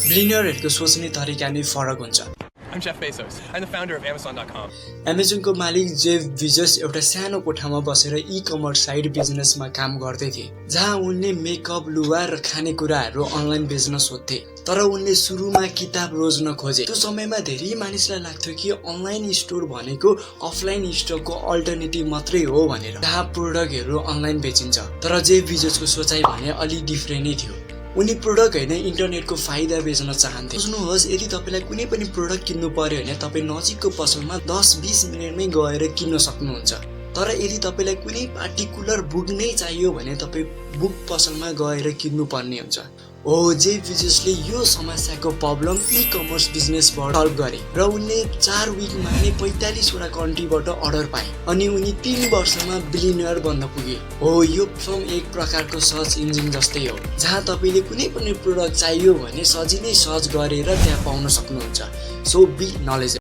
बिलिनियरहरुको सोच्ने तरिका नै फरक हुन्छ। I'm Jeff Bezos. I'm the founder of Amazon.com. Amazonको मालिक जेफ बेजोस एउटा सानो कोठामा बसेर ई-कमर्स साइड बिजनेसमा काम गर्दै थिए, जहाँ उनले मेकअप, लुगा र खानेकुराहरू अनलाइन बेच्न सोध्थे। तर उनले सुरुमा किताब रोज्न खोजे। त्यो समयमा धेरै मानिसलाई लाग्थ्यो कि अनलाइन स्टोर भनेको अफलाइन स्टोरको अल्टरनेटिभ मात्रै हो भनेर, जहाँ प्रोडक्टहरू अनलाइन बेचिन्छ। तर जेफ बेजोसको सोचाइ भने अलि डिफ्रेन्ट नै थियो। उनी प्रोडक्ट हैन इन्टरनेटको फाइदा बेच्न चाहन्थे। सोच्नुहोस्, यदि तपाईलाई कुनै पनि प्रोडक्ट किन्नु पर्यो भने तपाई नजिकको पसलमा 10-20 मिनेटमै गएर किन्न सक्नुहुन्छ। तर यदि तपाईलाई कुनै पार्टिकुलर बुक नै चाहियो भने तपाई बुक पसलमा गएर किन्नु पर्ने हुन्छ। जेफ बेजोसले यो समस्याको प्रब्लम ई-कमर्स बिजनेसबाट सल्भ गरे र उनले 4 विकमा नै 45 वटा कन्ट्रीबाट अर्डर पाए अनि उनी 3 वर्षमा बिलिनियर बन्न पुगे। यो प्लेटफर्म एक प्रकारको सर्च इन्जिन जस्तै हो, जहाँ तपाईले कुनै पनि प्रोडक्ट चाहियो भने सजिलै सर्च गरेर त्यहाँ पाउन सक्नुहुन्छ। So be knowledge